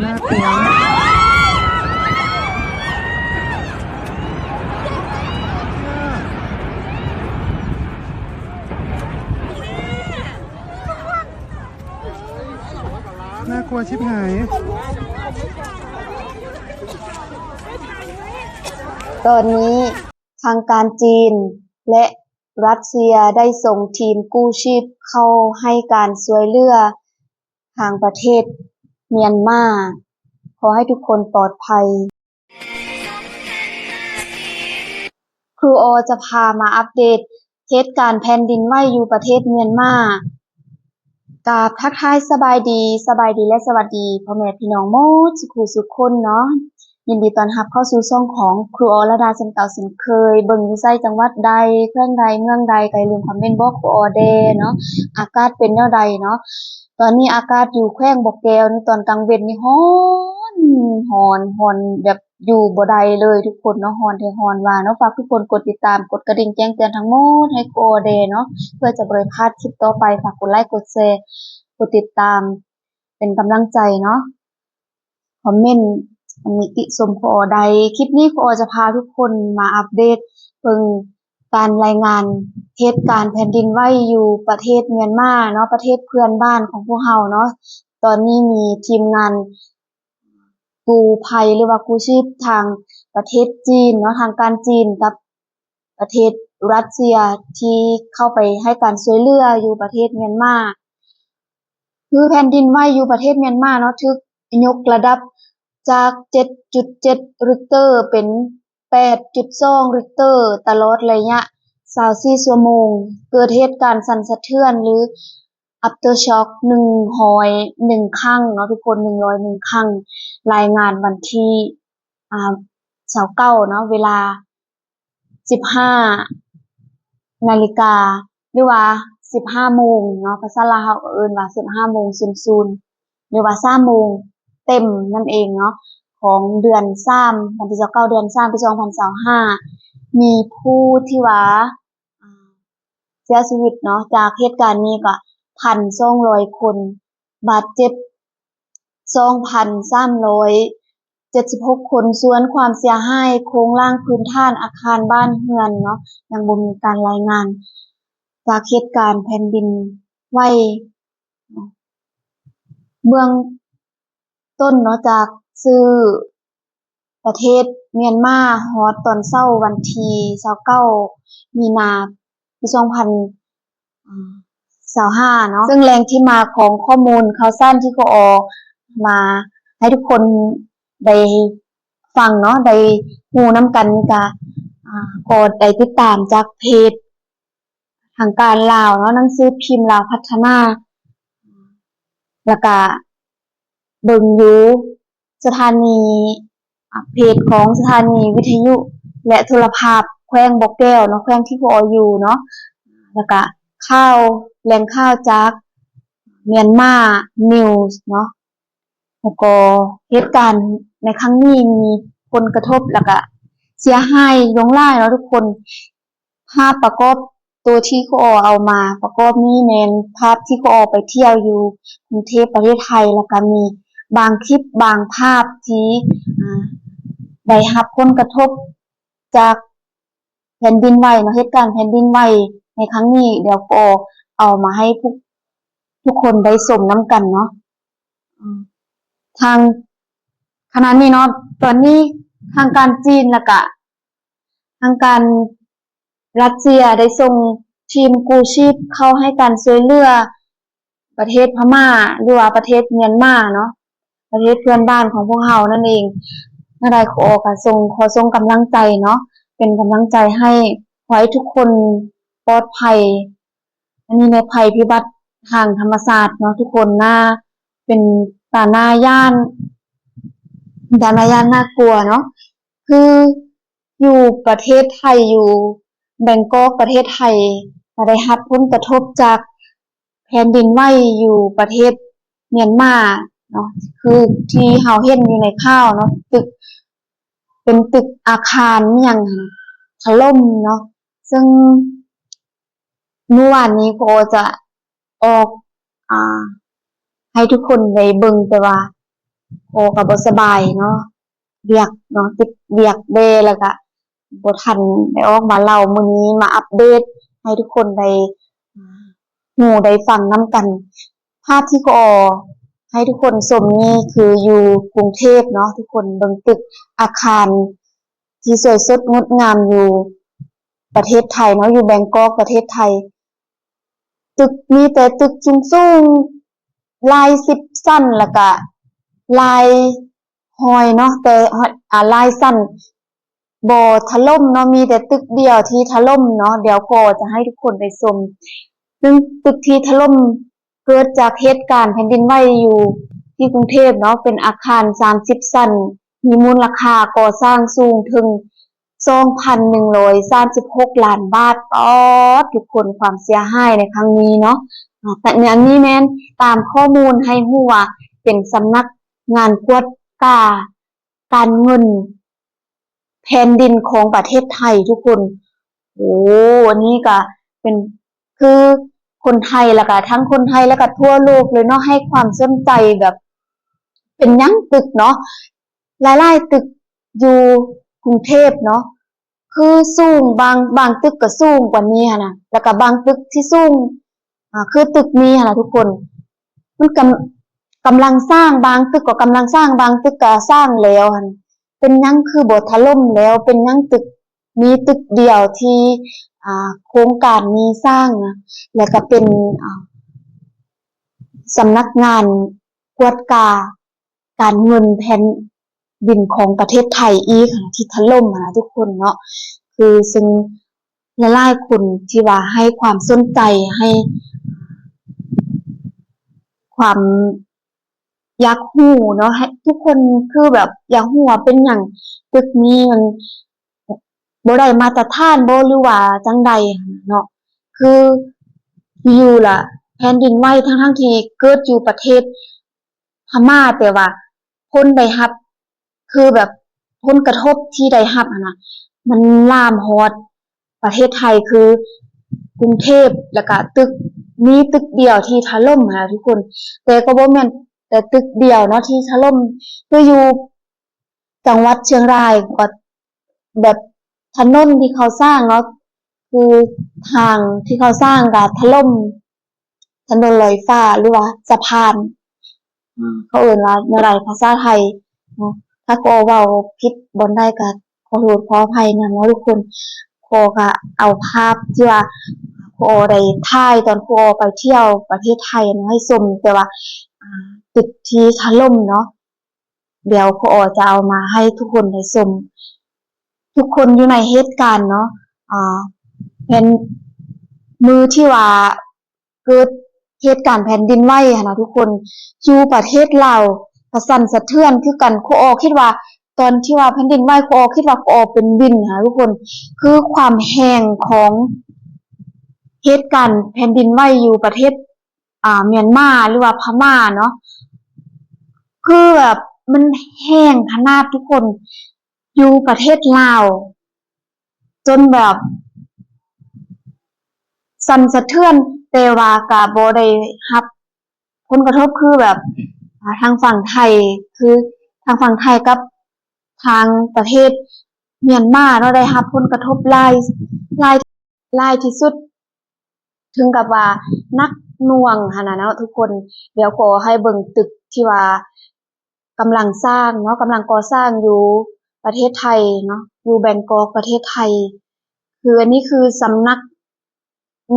น่ากลัว น่ากลัวชิบหาย ตອນນີ້ທາງການຈີນ ແລະ ຣັດເຊຍໄດ້ສົ່ງທີມກູ້ຊີບເຂົ້າໃຫ້ການຊ່ວຍເຫຼືອທາງປະເທດມຽນມາ. ຂໍໃຫ້ທຸກຄົນປອດໄພ. ຄູອໍຈະພາມາອັບເດດເຫດການແຜ່ນດິນໄຫວຢູ່ປະເທດມຽນມາ. ກາບທັກທາຍສະບາຍດີ, ສະບາຍດີ ແລະ ສະຫວັດດີພໍ່ແມ່ພີ່ນ້ອງໝົດສູ່ຜູ້ສູ່ຄົນເນາະ. ຍິນດີຕ້ອນຮັບເຂົ້າສູ່ຊ່ອງຂອງຄູອໍລະດາເຊັ່ນເກົ່າເຊັ່ນເຄີຍ. ເບິ່ງຢູ່ໃສ ຈັງຫວັດໃດ ແຂວງໃດ ເມືອງໃດ ກໍຢ່າລືມຄອມເມັນບອກຄູອໍແດ່ເນາະ. ອາກາດເປັນແນວໃດເນາະ? ຕອນນີ້ອາກາດຢູ່ແຂວງບໍ່ແກ້ວນີ້ ຕອນກາງເວັນນີ້ຮ້ອນ ຮ້ອນ ຮ້ອນແບບ ຢູ່ບໍ່ໄດ້ເລີຍທຸກຄົນເນາະ, ຮ້ອນແທ້ຮ້ອນວ່າເນາະ. ຝາກທຸກຄົນກົດຕິດຕາມ ກົດກະດິ່ງແຈ້ງເຕືອນທັງໝົດໃຫ້ຄູອໍແດ່ເນາະ ເພື່ອຈະບໍ່ໄດ້ພາດຄລິບຕໍ່ໄປ. ຝາກກົດໄລ ກົດແຊ ກົດຕິດຕາມ ເປັນກຳລັງໃຈເນາະ, ຄອມເມັນ ອັນນີ້ຕິຊົມຄູອໍໄດ້. ຄລິບນີ້ຄູອໍຈະພາທຸກຄົນມາອັບເດດເບິ່ງການລາຍງານເຫດການແຜ່ນດິນໄຫວຢູ່ປະເທດມຽນມາເນາະ, ປະເທດເພື່ອນບ້ານຂອງພວກເຮົາເນາະ. ຕອນນີ້ມີທີມງານ ກູ້ໄພ ຫຼືວ່າກູ້ຊີບທາງປະເທດຈີນເນາະ, ທາງການຈີນກັບປະເທດຣັດເຊຍ ທີ່ເຂົ້າໄປໃຫ້ການຊ່ວຍເຫຼືອຢູ່ປະເທດມຽນມາ. ຄືແຜ່ນດິນໄຫວຢູ່ປະເທດມຽນມາເນາະ ຖືກຍົກລະດັບຈາກເຈັດຈຸດເຈັດລິກເຕີເປັນ ແປດຈຸດສອງລິກເຕີ ຕະຫຼອດໄລຍະຊາວສີ່ຊົ່ວໂມງ, ເກີດເຫດການສັ່ນສະເທືອນ ຫຼື aftershock ໜຶ່ງຮ້ອຍໜຶ່ງຄັ້ງເນາະທຸກຄົນ, ໜຶ່ງຮ້ອຍໜຶ່ງຄັ້ງ. ລາຍງານວັນທີ ອາ ຊາວເກົ້າເນາະ, ເວລາສິບຫ້ານາລິກາ ຫຼືວ່າສິບຫ້າໂມງເນາະ, ພາສາລາວເຮົາກໍເອີ້ນວ່າສິບຫ້າໂມງສູນສູນ ຫຼືວ່າສາມໂມງເຕັມນັ້ນເອງເນາະ ຂອງເດືອນສາມ ວັນທີຊາວເກົ້າ ເດືອນສາມ ປີສອງພັນຊາວຫ້າ ມີຜູ້ທີ່ວ່າ ອາ ເສຍຊີວິດເນາະ ຈາກເຫດການນີ້ກໍ ໜຶ່ງພັນສອງຮ້ອຍຄົນ, ບາດເຈັບ ສອງພັນສາມຮ້ອຍເຈັດສິບຫົກຄົນ, ສ່ວນຄວາມເສຍຫາຍໂຄງລ່າງພື້ນຖານອາຄານບ້ານເຮືອນເນາະ ຍັງບໍ່ມີການລາຍງານຈາກເຫດການແຜ່ນດິນໄຫວເນາະ. ເບື້ອງຕົ້ນເນາະ ຈາກສື່ປະເທດມຽນມາ ຮອດຕອນເຊົ້າວັນທີຊາວເກົ້າມີນາ ປີສອງພັນຊາວຫ້າເນາະ, ເຊິ່ງແຫຼ່ງທີ່ມາຂອງຂໍ້ມູນຂ່າວສານທີ່ຂໍມາໃຫ້ທຸກຄົນໄດ້ຟັງເນາະ ໄດ້ຮູ້ນຳກັນນີ້ກະ ອາ ກໍໄດ້ຕິດຕາມຈາກເພຈທາງການລາວເນາະ, ໜັງສືພິມລາວພັດທະນາ ແລ້ວກະເບິ່ງຢູ່ ສະຖານີ ອາ ເພຈຂອງສະຖານີວິທະຍຸ ແລະ ໂທລະພາບແຂວງບໍ່ແກ້ວເນາະ, ແຂວງທີ່ພໍ່ຢູ່ເນາະ, ແລ້ວກະຂ່າວ ແຫຼ່ງຂ່າວຈາກ Myanmar News ເນາະ, ແລ້ວກໍເຫດການໃນຄັ້ງນີ້ມີຜົນກະທົບ ແລ້ວກະເສຍຫາຍຫຼວງຫຼາຍເນາະທຸກຄົນ. ພາບປະກອບ ໂຕທີ່ຄູອໍເອົາມາປະກອບນີ້ແມ່ນພາບທີ່ຄູອໍໄປທ່ຽວຢູ່ກຸງເທບປະເທດໄທ, ແລ້ວກະມີບາງຄລິບບາງພາບທີ່ ອາ ໄດ້ຮັບຜົນກະທົບຈາກແຜ່ນດິນໄຫວເນາະ, ເຫດການແຜ່ນດິນໄຫວໃນຄັ້ງນີ້ ດຽວຄູອໍເອົາມາໃຫ້ທຸກ ທຸກຄົນໄດ້ຊົມນຳກັນເນາະ. ທາງ ຂະນະນີ້ເນາະ ຕອນນີ້ທາງການຈີນ ແລ້ວກະທາງການ ຣັດເຊຍໄດ້ສົ່ງທີມກູ້ຊີບເຂົ້າໃຫ້ການຊ່ວຍເຫຼືອປະເທດພະມ້າ ຫຼືວ່າປະເທດມຽນມາເນາະ, ປະເທດເພື່ອນບ້ານຂອງພວກເຮົານັ້ນເອງ. ແນວໃດຂໍກະສົ່ງ ຂໍສົ່ງກຳລັງໃຈເນາະ, ເປັນກຳລັງໃຈໃຫ້ ຂໍໃຫ້ທຸກຄົນປອດໄພ. ອັນນີ້ແມ່ນໄພພິບັດທາງທຳມະຊາດເນາະ ທຸກຄົນນະ, ເປັນຕາໜ້າຢ້ານ ຕາໜ້າຢ້ານໜ້າກົວເນາະ. ຄື ຢູ່ປະເທດໄທ ຢູ່ແບງກອກ ປະເທດໄທ ກະໄດ້ຮັບຜົນກະທົບຈາກແຜ່ນດິນໄຫວຢູ່ປະເທດມຽນມາເນາະ, ຄືທີ່ເຮົາເຫັນຢູ່ໃນຂ່າວເນາະ, ຕຶກ ເປັນຕຶກອາຄານອີ່ຫຍັງຖະຫຼົ່ມເນາະ. ເຊິ່ງມື້ວານນີ້ ຄູອໍຈະອອກ ອາ ໃຫ້ທຸກຄົນໄດ້ເບິ່ງ ແຕ່ວ່າ ພໍ່ກໍບໍ່ສະບາຍເນາະ ວຽກເນາະ ຕິດວຽກແດ່ ແລ້ວກະບໍ່ທັນໄດ້ອອກມາເລົ່າ. ມື້ນີ້ມາອັບເດດໃຫ້ທຸກຄົນໄດ້ຮູ້ໄດ້ຟັງນຳກັນ. ພາບທີ່ຂໍໃຫ້ທຸກຄົນຊົມນີ້ຄືຢູ່ກຸງເທບເນາະ ທຸກຄົນເບິ່ງຕຶກອາຄານທີ່ສວຍສົດງົດງາມຢູ່ປະເທດໄທເນາະ ຢູ່ແບງກອກປະເທດໄທ. ຕຶກ ມີແຕ່ຕຶກສູງໆ ຫຼາຍສິບຊັ້ນ ແລ້ວກະຫຼາຍຮ້ອຍເນາະ ແຕ່ ອາ ຫຼາຍຊັ້ນບໍ່ຖະຫຼົ່ມເນາະ ມີແຕ່ຕຶກດຽວທີ່ຖະຫຼົ່ມເນາະ. ດຽວຂໍຈະໃຫ້ທຸກຄົນໄດ້ຊົມ ເຊິ່ງຕຶກທີ່ຖະຫຼົ່ມເກີດຈາກເຫດການແຜ່ນດິນໄຫວຢູ່ທີ່ກຸງເທບເນາະ ເປັນອາຄານສາມສິບຊັ້ນ ມີມູນລະຄ່າກໍ່ສ້າງສູງເຖິງ ສອງພັນໜຶ່ງຮ້ອຍສາມສິບຫົກລ້ານບາດ. ປາດ ທຸກຄົນ ຄວາມເສຍຫາຍໃນຄັ້ງນີ້ເນາະ ອາ ແຕ່ອັນນີ້ແມ່ນຕາມຂໍ້ມູນໃຫ້ຮູ້ວ່າເປັນສຳນັກງານກວດກາການເງິນແຜ່ນດິນຂອງປະເທດໄທ ທຸກຄົນ. ໂອ້ ອັນນີ້ກະເປັນ ຄືຄົນໄທ ແລ້ວກະທັງຄົນໄທ ແລ້ວກະທົ່ວໂລກເລີຍເນາະ ໃຫ້ຄວາມສົນໃຈແບບເປັນຫຍັງຕຶກເນາະ ຫຼາຍໆຕຶກຢູ່ກຸງເທບເນາະ ຄືສູງ ບາງ ບາງຕຶກກໍສູງກວ່ານີ້ຫັ້ນນະ ແລ້ວກໍບາງຕຶກທີ່ສູງ ອາ ຄືຕຶກນີ້ຫັ້ນນະທຸກຄົນ ມັນກຳ ກຳລັງສ້າງ ບາງຕຶກກໍກຳລັງສ້າງ ບາງຕຶກກໍສ້າງແລ້ວຫັ້ນ ເປັນຫຍັງຄືບໍ່ຖະຫຼົ່ມແລ້ວ ເປັນຫຍັງຕຶກ ມີຕຶກດຽວທີ່ ອາ ໂຄງການມີສ້າງນະ ແລ້ວກໍເປັນ ອາ ສຳນັກງານກວດກາ ການເງິນແຜ່ນດິນຂອງປະເທດໄທອີກຫັ້ນນະ ທີ່ຖະຫຼົ່ມຫັ້ນນະທຸກຄົນເນາະ. ຄືເຊິ່ງຫຼາຍໆຄົນທີ່ວ່າໃຫ້ຄວາມສົນໃຈ ໃຫ້ຄວາມຢາກຮູ້ເນາະ ໃຫ້ທຸກຄົນຄືແບບຢາກຮູ້ວ່າເປັນຫຍັງຕຶກນີ້ມັນບໍ່ໄດ້ມາດຕະຖານບໍ່ ຫຼືວ່າຈັ່ງໃດຫັ້ນນະເນາະ. ຄືຢູ່ໆລະແຜ່ນດິນໄຫວ ທັງໆທີ່ເກີດຢູ່ປະເທດ ພະມ້າ ແຕ່ວ່າຜົນໄດ້ຮັບ ຄືແບບຜົນກະທົບທີ່ໄດ້ຮັບຫັ້ນນະ ມັນລາມຮອດປະເທດໄທ ຄືກຸງເທບ ແລ້ວກະຕຶກ ມີຕຶກດຽວທີ່ຖະຫຼົ່ມຫັ້ນນະທຸກຄົນ. ແຕ່ກໍບໍ່ແມ່ນແຕ່ຕຶກດຽວເນາະທີ່ຖະຫຼົ່ມ ຄືຢູ່ ຈັງຫວັດຊຽງລາຍກໍແບບຖະໜົນທີ່ເຂົາສ້າງເນາະ ຄືທາງທີ່ເຂົາສ້າງກໍຖະຫຼົ່ມ ຖະໜົນລອຍຟ້າ ຫຼືວ່າສະພານ ເຂົາເອີ້ນວ່າແນວໃດພາສາໄທເນາະ. ຖ້າຂໍເວົ້າຜິດບ່ອນໃດກໍຂໍໂທດຂໍອະໄພນຳເນາະທຸກຄົນ. ຂໍກໍເອົາພາບທີ່ວ່າຂໍໄດ້ຖ່າຍຕອນຂໍໄປທ່ຽວປະເທດໄທມາໃຫ້ຊົມ ແຕ່ວ່າ ອ່າ ຕຶກທີ່ຖະຫຼົ່ມເນາະ. ດຽວຂໍຈະເອົາມາໃຫ້ທຸກຄົນໄດ້ຊົມ ທຸກຄົນຢູ່ໃນເຫດການເນາະ ອ່າ ແມ່ນມື້ທີ່ວ່າເກີດເຫດການແຜ່ນດິນໄຫວຫັ້ນນະທຸກຄົນ ຢູ່ປະເທດລາວກໍສັ່ນສະເທືອນຄືກັນ. ຄູອໍຄິດວ່າຕອນທີ່ວ່າແຜ່ນດິນໄຫວ ຄູອໍຄິດວ່າຄູອໍເປັນວິນຫັ້ນນະທຸກຄົນ ຄືຄວາມແຮງຂອງເຫດການແຜ່ນດິນໄຫວຢູ່ປະເທດ ອ່າ ມຽນມາ ຫຼືວ່າພະມ້າເນາະ ຄືແບບມັນແຮງຂະໜາດທຸກຄົນ ຢູ່ປະເທດລາວ ຈົນແບບສັ່ນສະເທືອນ ແຕ່ວ່າກະບໍ່ໄດ້ຮັບຜົນກະທົບຄືແບບ ອ່າ ທາງຝັ່ງໄທ ຄືທາງຝັ່ງໄທກັບທາງປະເທດມຽນມາເນາະ ໄດ້ຮັບຜົນກະທົບຫຼາຍ ຫຼາຍ ຫຼາຍທີ່ສຸດ ເຖິງກັບວ່າໜັກໜ່ວງຫັ້ນນະເນາະທຸກຄົນ. ດຽວຂໍໃຫ້ເບິ່ງຕຶກທີ່ວ່າກຳລັງສ້າງເນາະ ກຳລັງກໍ່ສ້າງຢູ່ປະເທດໄທເນາະ ຢູ່ແບງກອກປະເທດໄທ. ຄືອັນນີ້ຄືສຳນັກ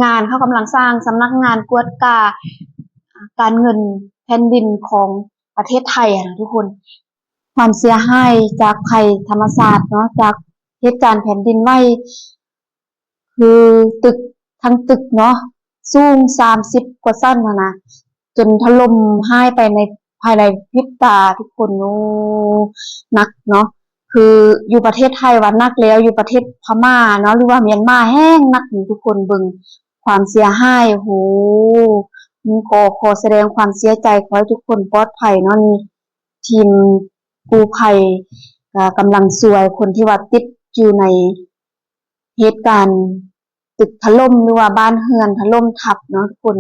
ງານ ເຂົາກຳລັງສ້າງສຳນັກງານກວດກາ ການເງິນແຜ່ນດິນຂອງປະເທດໄທຫັ້ນນະທຸກຄົນ. ຄວາມເສຍຫາຍຈາກໄພທຳມະຊາດເນາະ ຈາກເຫດການແຜ່ນດິນໄຫວ ຄືຕຶກ ທັງຕຶກເນາະ ສູງສາມສິບກວ່າຊັ້ນຫັ້ນນະ ຈົນຖະຫຼົ່ມຫາຍໄປໃນ ພາຍໃນພິບຕາທຸກຄົນ. ໂອ້ ໜັກເນາະ ຄືຢູ່ປະເທດໄທວ່າໜັກແລ້ວ ຢູ່ປະເທດພະມ້າເນາະ ຫຼືວ່າມຽນມາແຮງໜັກນີ້ ທຸກຄົນເບິ່ງຄວາມເສຍຫາຍ. ໂອ້ ນີ້ກໍຂໍສະແດງຄວາມເສຍໃຈ ຂໍໃຫ້ທຸກຄົນປອດໄພເນາະ. ນີ້ ທີມກູ້ໄພກໍກຳລັງຊ່ວຍຄົນທີ່ວ່າຕິດຢູ່ໃນເຫດການຕຶກຖະຫຼົ່ມ ຫຼືວ່າບ້ານເຮືອນຖະຫຼົ່ມທັບເນາະທຸກຄົນ.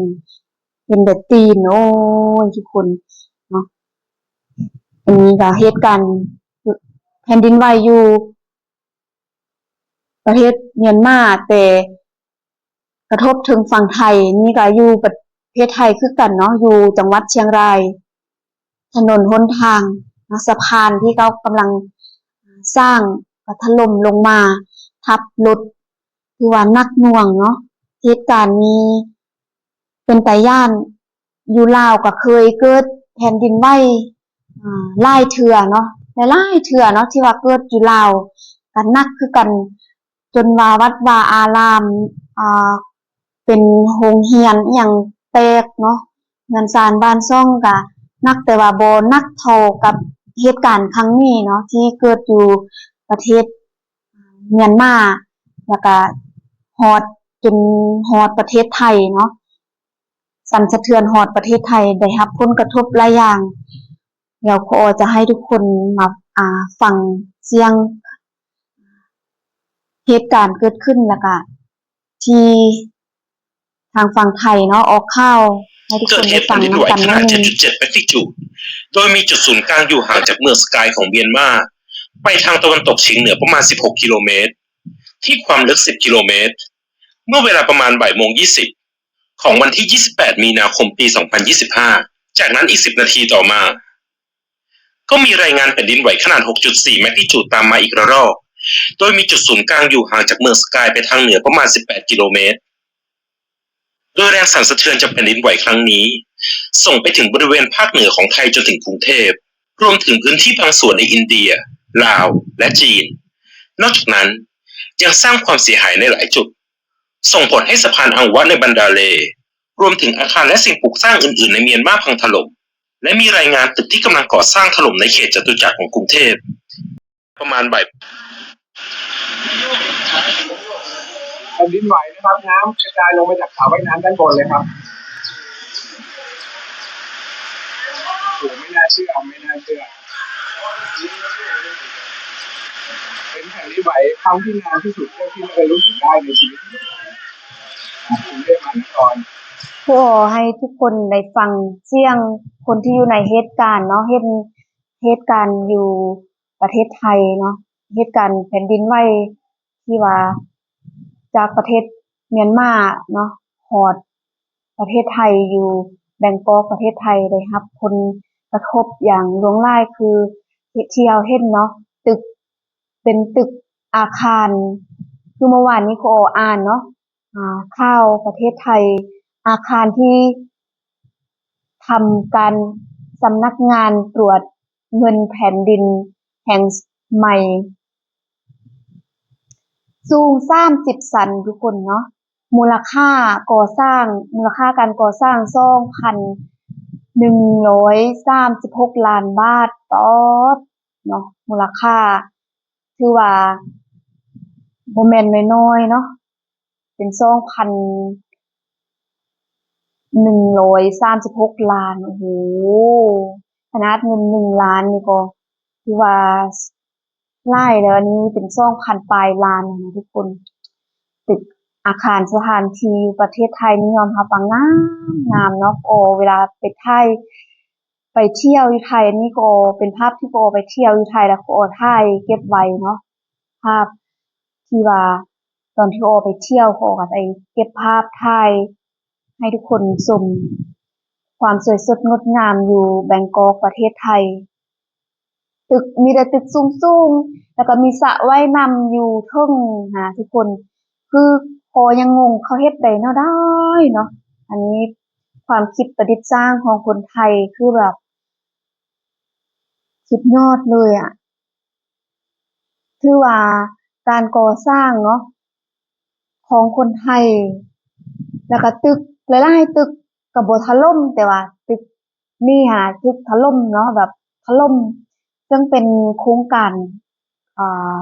ເຫັນແຕ່ຕີນ ໂອ້ຍ ທຸກຄົນເນາະ. ອັນນີ້ກໍເຫດການແຜ່ນດິນໄຫວຢູ່ປະເທດມຽນມາ ແຕ່ກະທົບເຖິງຝັ່ງໄທ ນີ້ກໍຢູ່ປະເທດໄທຄືກັນເນາະ ຢູ່ຈັງຫວັດຊຽງລາຍ. ຖະໜົນຫົນທາງເນາະ ສະພານທີ່ເຂົາກຳລັງສ້າງກໍຖະຫຼົ່ມລົງມາທັບລົດ ຖືວ່າໜັກໜ່ວງເນາະ. ເຫດການນີ້ເປັນຕາຢ້ານ. ຢູ່ລາວກໍເຄີຍເກີດແຜ່ນດິນໄຫວ ອາ ຫຼາຍເທື່ອເນາະ ຫຼາຍໆເທື່ອເນາະ ທີ່ວ່າເກີດຢູ່ລາວ ກໍໜັກຄືກັນ ຈົນວ່າວັດວາອາລາມ ອາ ເປັນໂຮງຮຽນອີ່ຫຍັງແຕກເນາະ ເຮືອນຊານບ້ານຊ່ອງກໍໜັກ ແຕ່ວ່າບໍ່ໜັກເທົ່າກັບເຫດການຄັ້ງນີ້ເນາະ ທີ່ເກີດຢູ່ປະເທດມຽນມາ ແລ້ວກໍຮອດ ຈົນຮອດປະເທດໄທເນາະ ສັ່ນສະເທືອນຮອດປະເທດໄທ ໄດ້ຮັບຜົນກະທົບຫຼາຍຢ່າງ. ດຽວຂໍຈະໃຫ້ທຸກຄົນມາ ອາ ຟັງສຽງເຫດການເກີດຂຶ້ນ ແລ້ວກະທີ່ທາງຝັ່ງໄທເນາະ ອອກຂ່າວໃຫ້ທຸກຄົນໄດ້ຟັງນຳກັນ. ເກີດເຫດແຜ່ນດິນໄຫວຂະໜາດ ເຈັດຈຸດເຈັດ ແມກນິຈູດ ໂດຍມີຈຸດສູນກາງຢູ່ຫ່າງຈາກເມືອງສະກາຍຂອງມຽນມາ ໄປທາງຕາເວັນຕົກສຽງເໜືອປະມານ ສິບຫົກ ກິໂລແມັດ ທີ່ຄວາມເລິກ ສິບ ກິໂລແມັດ ເມື່ອເວລາປະມານບ່າຍໂມງ ຍີ່ສິບ ຂອງວັນທີ ຍີ່ສິບແປດ ມີນາຄົມ ປີ ສອງພັນ ຈາກນັ້ນອີກ ສິບ ນາທີຕໍ່ມາ ກໍມີລາຍງານແຜ່ນດິນໄຫວຂະໜາດ ຫົກຈຸດສີ່ ແມກນິຈູດຕາມມາອີກລະລອກ ໂດຍມີຈຸດສູນກາງຢູ່ຫ່າງຈາກເມືອງສະກາຍໄປທາງເໜືອປະມານ ສິບແປດ ກິໂລແມັດ ໂດຍແຮງສັ່ນສະເທືອນຈາກແຜ່ນດິນໄຫວຄັ້ງນີ້ ສົ່ງໄປເຖິງບໍລິເວນພາກເໜືອຂອງໄທຈົນເຖິງກຸງເທບ ລວມເຖິງພື້ນທີ່ບາງສ່ວນໃນອິນເດຍ, ລາວ ແລະ ຈີນ. ນອກຈາກນັ້ນ ຍັງສ້າງຄວາມເສຍຫາຍໃນຫຼາຍຈຸດ ສົ່ງຜົນໃຫ້ສະພານອັງວະໃນບັນດາເລ ລວມເຖິງອາຄານ ແລະ ສິ່ງປຸກສ້າງອື່ນໆໃນມຽນມາພັງຖະຫຼົ່ມ ແລະ ມີລາຍງານຕຶກທີ່ກຳລັງກໍ່ສ້າງຖະຫຼົ່ມໃນເຂດຈະຕຸຈັກຂອງກຸງເທບ. ປະມານບ່າຍ ແຜ່ນດິນໄຫວนะครับ น้ำกระจายลงมาจากสระว่ายน้ำด้านบนเลยครับ โอ้โห ไม่น่าเชื่อ ไม่น่าเชื่อ เป็นแผ่นดินไหวครั้งที่นานที่สุดเท่าที่เราเคยรู้สึกได้ในชีวิต กรุงเทพมหานคร ຂໍໃຫ້ທຸກຄົນໄດ້ຟັງສຽງຄົນທີ່ຢູ່ໃນເຫດການເນາະ ເຫັນເຫດການຢູ່ປະເທດໄທເນາະ ເຫດການແຜ່ນດິນໄຫວທີ່ວ່າຈາກປະເທດມຽນມາເນາະ ຮອດປະເທດໄທ ຢູ່ແບງກອກປະເທດໄທ ໄດ້ຮັບຜົນກະທົບຢ່າງຫຼວງຫຼາຍ ຄືທີ່ເຮົາເຫັນເນາະ ຕຶກ ເປັນຕຶກອາຄານ ຄືເມື່ອວານນີ້ກໍອ່ານເນາະ ອາ ຂ່າວປະເທດໄທ ອາຄານທີ່ທຳການ ສຳນັກງານຕວດເງິນແຜ່ນດິນແຫ່ງໃໝ່ ສູງສາມສິບຊັ້ນທຸກຄົນເນາະ ມູນລະຄ່າກໍ່ສ້າງ ມູນລະຄ່າການກໍ່ສ້າງ ສອງພັນໜຶ່ງຮ້ອຍສາມສິບຫົກລ້ານບາດ ປອດເນາະ ມູນລະຄ່າ ຖືວ່າບໍ່ແມ່ນນ້ອຍໆເນາະ ເປັນສອງພັນໜຶ່ງຮ້ອຍສາມສິບຫົກລ້ານ ໂອ້ໂຫ ຂະໜາດເງິນໜຶ່ງລ້ານນີ້ກໍຖືວ່າຫຼາຍແລ້ວ ອັນນີ້ເປັນສອງພັນປາຍລ້ານນະທຸກຄົນ. ຕຶກອາຄານສະຖານທີ່ຢູ່ປະເທດໄທນີ້ຍອມຮັບວ່າງາມໆເນາະ ກໍເວລາໄປຖ່າຍ ໄປທ່ຽວຢູ່ໄທ ອັນນີ້ກໍເປັນພາບທີ່ກໍໄປທ່ຽວຢູ່ໄທ ແລ້ວກໍຖ່າຍເກັບໄວ້ເນາະ ພາບທີ່ວ່າຕອນທີ່ອອກໄປທ່ຽວ ກໍໄປເກັບພາບຖ່າຍໃຫ້ທຸກຄົນຊົມຄວາມສວຍສົດງົດງາມຢູ່ແບງກອກປະເທດໄທ. ຕຶກ ມີແຕ່ຕຶກສູງໆ ແລ້ວກໍມີສະວ່າຍນ້ຳຢູ່ເທິງຫັ້ນນະທຸກຄົນ. ຄື ພໍຍັງງົງ ເຂົາເຮັດໄດ້ແນວໃດເນາະ ອັນນີ້ຄວາມຄິດປະດິດສ້າງຂອງຄົນໄທ ຄືແບບສຸດຍອດເລີຍອະ. ຖືວ່າການກໍ່ສ້າງເນາະ ຂອງຄົນໄທ ແລ້ວກໍຕຶກຫຼາຍໆຕຶກກໍບໍ່ຖະຫຼົ່ມ ແຕ່ວ່າຕຶກນີ້ຫາຖືກຖະຫຼົ່ມເນາະ ແບບຖະຫຼົ່ມ ເຊິ່ງເປັນໂຄງການ ອາ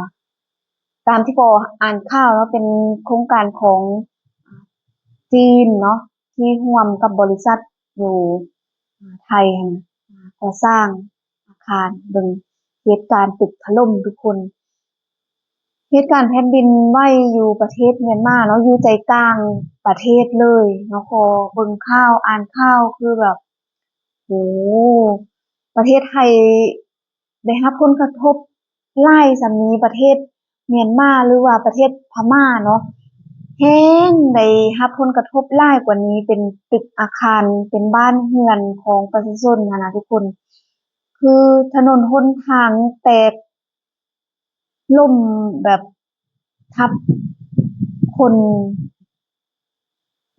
ຕາມທີ່ກໍອ່ານຂ່າວເນາະ ເປັນໂຄງການຂອງຈີນເນາະ ທີ່ຮ່ວມກັບບໍລິສັດຢູ່ໄທຫັ້ນ ກໍ່ສ້າງອາຄານ. ເບິ່ງເຫດການຕຶກຖະຫຼົ່ມທຸກຄົນ. ເຫດການແຜ່ນດິນໄຫວຢູ່ປະເທດມຽນມາເນາະ ຢູ່ໃຈກາງປະເທດເລີຍເນາະ. ກໍເບິ່ງຂ່າວ ອ່ານຂ່າວ ຄືແບບ ໂອ້ ປະເທດໄທ ໄດ້ຮັບຜົນກະທົບຫຼາຍສ່ຳນີ້ ປະເທດມຽນມາ ຫຼືວ່າປະເທດພະມ້າເນາະ ແຮງໄດ້ຮັບຜົນກະທົບຫຼາຍກວ່ານີ້ ເປັນຕຶກອາຄານ ເປັນບ້ານເຮືອນຂອງປະຊາຊົນຫັ້ນນະທຸກຄົນ ຄືຖະໜົນຫົນທາງແຕກ ລົ້ມແບບທັບຄົນ.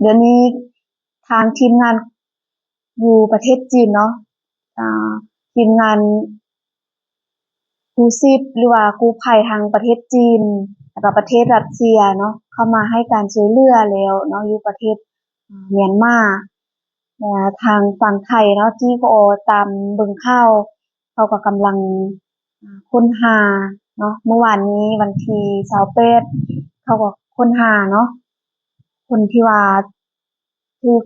ດຽວນີ້ທາງທີມງານຢູ່ປະເທດຈີນເນາະ ອາ ທີມງານກູ້ຊີບ ຫຼືວ່າກູ້ໄພທາງປະເທດຈີນ ແລ້ວກໍປະເທດຣັດເຊຍເນາະ ເຂົ້າມາໃຫ້ການຊ່ວຍເຫຼືອແລ້ວເນາະ ຢູ່ປະເທດ ອາ ມຽນມາ. ແລະ ທາງຝັ່ງໄທເນາະ ທີ່ກໍຕາມເບິ່ງຂ່າວ ເຂົາກໍກຳລັງ ອາ ຄົ້ນຫາເນາະ ມື້ວານນີ້ວັນທີຊາວແປດ ເຂົາກໍຄົ້ນຫາເນາະ ຄົນທີ່ວ່າຖືກ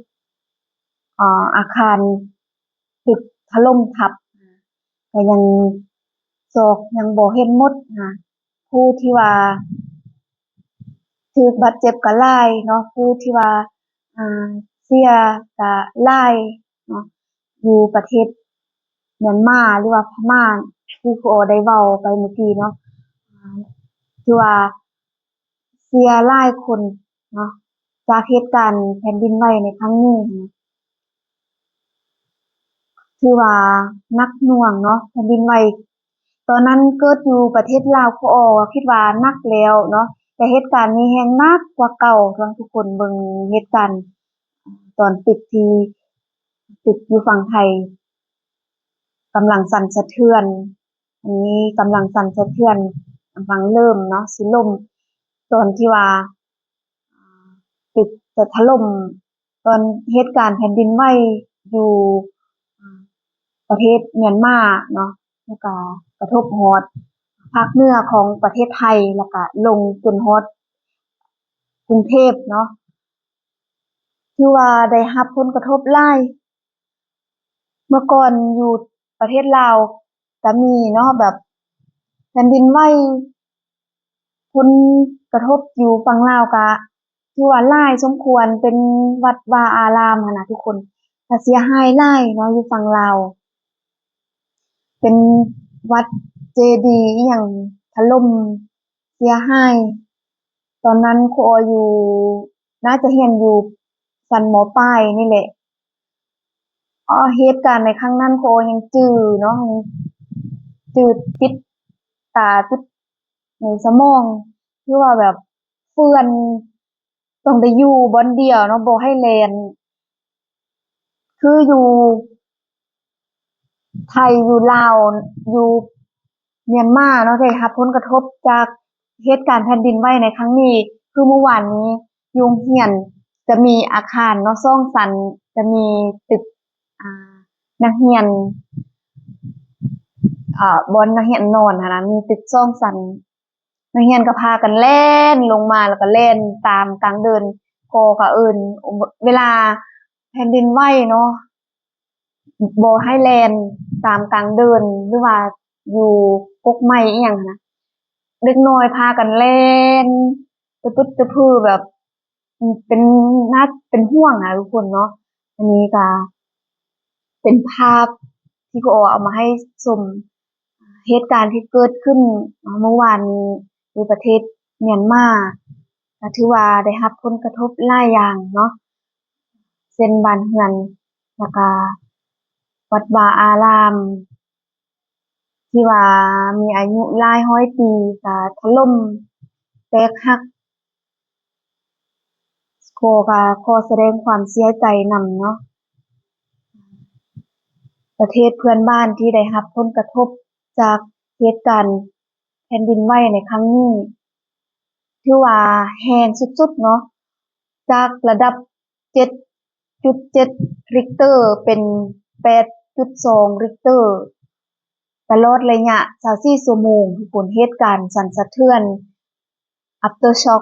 ອາ ອາຄານຕຶກຖະຫຼົ່ມທັບ ກໍຍັງຊອກຍັງບໍ່ເຫັນໝົດນະ ຜູ້ທີ່ວ່າຖືກບາດເຈັບກໍຫຼາຍເນາະ ຜູ້ທີ່ວ່າ ອາ ເສຍກໍຫຼາຍເນາະ ຢູ່ປະເທດມຽນມາ ຫຼືວ່າພະມ້າ ຄືຄູອໍໄດ້ເວົ້າໄປເມື່ອກີ້ເນາະ ອາ ຖືວ່າເສຍຫຼາຍຄົນເນາະ ຈາກເຫດການແຜ່ນດິນໄຫວໃນຄັ້ງນີ້ນະ ຖືວ່າໜັກໜ່ວງເນາະ ແຜ່ນດິນໄຫວ ຕອນນັ້ນເກີດຢູ່ປະເທດລາວ ຄູອໍຄິດວ່າໜັກແລ້ວເນາະ ແຕ່ເຫດການນີ້ແຮ່ງໜັກກວ່າເກົ່າເນາະ ທຸກຄົນເບິ່ງເຫດການຕອນຕຶກທີ່ ຕຶກຢູ່ຝັ່ງໄທກຳລັງສັ່ນສະເທືອນ ອັນນີ້ກຳລັງສັ່ນສະເທືອນ ກຳລັງເລີ່ມເນາະ ຊິລົ້ມ ຕອນທີ່ວ່າຕຶກຈະຖະຫຼົ່ມ ຕອນເຫດການແຜ່ນດິນໄຫວຢູ່ ອາ ປະເທດມຽນມາເນາະ ແລ້ວກະກະທົບຮອດພາກເໜືອຂອງປະເທດໄທ ແລ້ວກະລົງຈົນຮອດກຸງເທບເນາະ ຖືວ່າໄດ້ຮັບຜົນກະທົບຫຼາຍ. ເມື່ອກ່ອນຢູ່ປະເທດລາວກະມີເນາະ ແບບແຜ່ນດິນໄຫວ ຜົນກະທົບຢູ່ຝັ່ງລາວກະຖືວ່າຫຼາຍສົມຄວນ ເປັນວັດວາອາລາມຫັ້ນນະທຸກຄົນ ກະເສຍຫາຍຫຼາຍເນາະ ຢູ່ຝັ່ງລາວ ເປັນວັດເຈດີອີ່ຫຍັງຖະຫຼົ່ມເສຍຫາຍ. ຕອນນັ້ນຄູອໍຢູ່ ໜ້າຈະຮຽນຢູ່ຊັ້ນ ມ.ປາຍ ນີ້ແຫຼະ. ເຫດການໃນຄັ້ງນັ້ນ ຄູອໍຍັງຈື່ເນາະ ຈື່ຕິດຕາ ຕິດໃນສະໝອງ ຄືວ່າແບບເຟື່ອນ ຕ້ອງໄດ້ຢູ່ບ່ອນດຽວເນາະ ບໍ່ໃຫ້ແລ່ນ ຄືຢູ່ໄທ ຢູ່ລາວ ຢູ່ມຽນມາເນາະ ໄດ້ຮັບຜົນກະທົບຈາກເຫດການແຜ່ນດິນໄຫວໃນຄັ້ງນີ້. ຄືມື້ວານນີ້ຢູ່ໂຮງຮຽນຈະມີອາຄານເນາະ ສອງຊັ້ນ ຈະມີຕຶກ ອາ ນັກຮຽນ ອາ ບ່ອນນັກຮຽນນອນຫັ້ນນະ ມີຕຶກສອງຊັ້ນ ນັກຮຽນກໍພາກັນແລ່ນລົງມາ ແລ້ວກໍແລ່ນຕາມກາງເດີ່ນ ພໍ່ກໍເອີ້ນ ເວລາແຜ່ນດິນໄຫວເນາະ ບໍ່ໃຫ້ແລ່ນຕາມກາງເດີ່ນ ຫຼືວ່າຢູ່ກົກໄມ້ອີ່ຫຍັງຫັ້ນນະ ເດັກນ້ອຍພາກັນແລ່ນຕະປຶດຕະປື ແບບ ເປັນ ໜ້າເປັນຫ່ວງນະທຸກຄົນເນາະ. ອັນນີ້ກະເປັນພາບທີ່ຄູອໍເອົາມາໃຫ້ຊົມ ເຫດການທີ່ເກີດຂຶ້ນເມື່ອວານນີ້ຢູ່ປະເທດມຽນມາ ກະຖືວ່າໄດ້ຮັບຜົນກະທົບຫຼາຍຢ່າງເນາະ ເຊັ່ນບ້ານເຮືອນ ແລ້ວກະວັດວາອາລາມ ທີ່ວ່າມີອາຍຸຫຼາຍຮ້ອຍປີກະຖະຫຼົ່ມແຕກຫັກ ຂໍ ກະຂໍສະແດງຄວາມເສຍໃຈນຳເນາະ. ປະເທດເພື່ອນບ້ານທີ່ໄດ້ຮັບຜົນກະທົບຈາກເຫດການແຜ່ນດິນໄຫວໃນຄັ້ງນີ້ ຖືວ່າແຮງສຸດໆເນາະ ຈາກລະດັບ ເຈັດຈຸດເຈັດ ຣິກເຕີ ເປັນ ແປດຈຸດສອງ ຣິກເຕີ ຕະຫຼອດໄລຍະຊາວສີ່ຊົ່ວໂມງ. ຜົນເຫດການສັ່ນສະເທືອນ ອາຟເຕີຊັອກ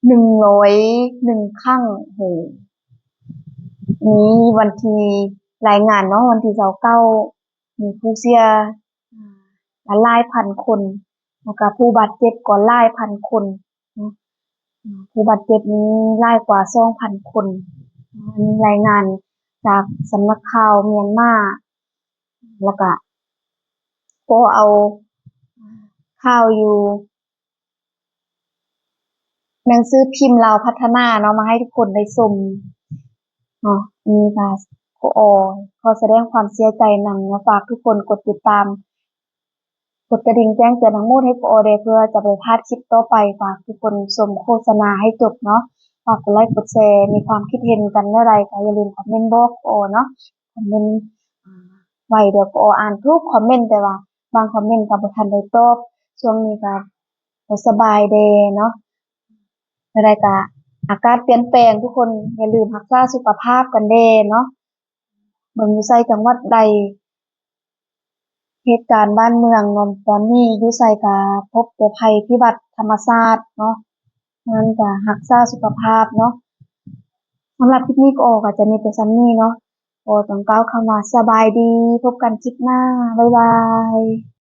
ໜຶ່ງຮ້ອຍໜຶ່ງຄັ້ງ. ໂຫ ມີວັນທີ ລາຍງານເນາະ ວັນທີຊາວເກົ້າ ມີຜູ້ເສຍຫຼາຍພັນຄົນ ແລ້ວກະຜູ້ບາດເຈັບກໍຫຼາຍພັນຄົນ. ເນາະ ຜູ້ບາດເຈັບນີ້ຫຼາຍກວ່າສອງພັນຄົນ. ອັນນີ້ລາຍງານຈາກສຳນັກຂ່າວມຽນມາ ແລ້ວກະ ກໍເອົາຂ່າວຢູ່ໜັງສືພິມລາວພັດທະນາເນາະ ມາໃຫ້ທຸກຄົນໄດ້ຊົມເນາະ. ນີ້ກໍຂໍ ຂໍສະແດງຄວາມເສຍໃຈນຳເນາະ. ຝາກທຸກຄົນກົດຕິດຕາມ ກົດກະດິ່ງແຈ້ງເຕືອນທັງໝົດໃຫ້ກໍແດ່ ເພື່ອຈະບໍ່ພາດຄລິບຕໍ່ໄປ. ຝາກທຸກຄົນຊົມໂຄສະນາໃຫ້ຈົບເນາະ. ຝາກກົດໄລກົດແຊ ມີຄວາມຄິດເຫັນກັນແນວໃດກໍຢ່າລືມຄອມເມັນບອກກໍເນາະ. ຄອມເມັນ ອາ ໄວ້ ດຽວກໍອ່ານທຸກຄອມເມັນ, ແຕ່ວ່າບາງຄອມເມັນກໍບໍ່ທັນໄດ້ຕອບ. ຊ່ວງນີ້ກໍບໍ່ສະບາຍແດ່ເນາະ. ແນວໃດກໍອາກາດປ່ຽນແປງ, ທຸກຄົນຢ່າລືມຮັກສາສຸຂະພາບກັນແດ່ເນາະ. ເບິ່ງຢູ່ໃສ ຈັງຫວັດໃດ ເຫດການບ້ານເມືອງເນາະ ຕອນນີ້ຢູ່ໃສກໍພົບແຕ່ໄພພິບັດທຳມະຊາດເນາະ. ນັ້ນກໍຮັກສາສຸຂະພາບເນາະ. ສຳລັບຄລິບນີ້ກໍ ກໍຈະມີແຕ່ສ່ຳນີ້ເນາະ. ກໍຕ້ອງກ່າວຄຳວ່າສະບາຍດີ, ພົບກັນຄລິບໜ້າ. ບາຍບາຍ.